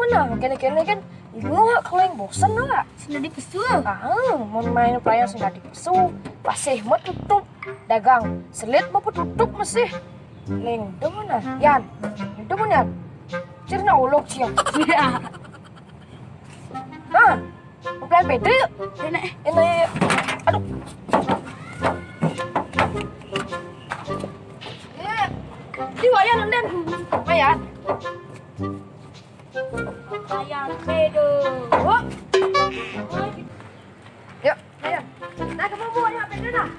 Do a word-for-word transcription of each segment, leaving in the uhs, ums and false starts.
Nah, kéné-kéné kan, ibu hak keling bosen lah. Sing dadi pesu. Ah, mun main pelayan sing dadi pesu. Pasih mah tutup. Dagang selit mah tutup masih. Lindung mana? Yan. Lindung mana, Yan? Cerna uluk sia. Iya. Hah? Mau pelayan beda yuk. Ini. Ini. Aduh. Di wayah nenden. Lumayan. Ayam bedo. Yuk, ayo. Nah, kamu mau ayam bedo nah.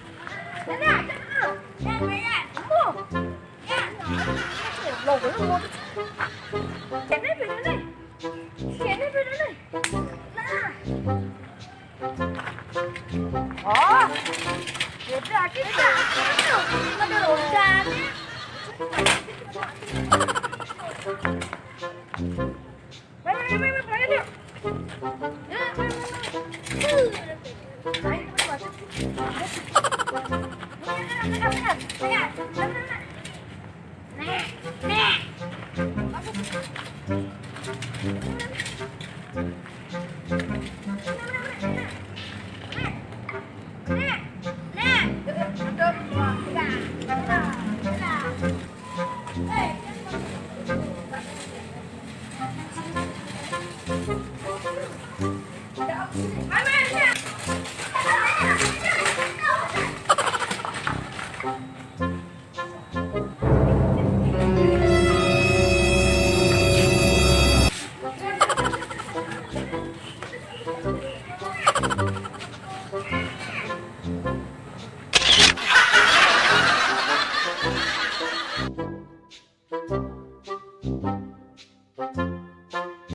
Nah, nah, nah. Ya, ya. Kamu. Ya. Lo, lo, lo. Sini bedo nih. Sini bedo nih. Nah. Oh. Beda, beda. Ada urusan.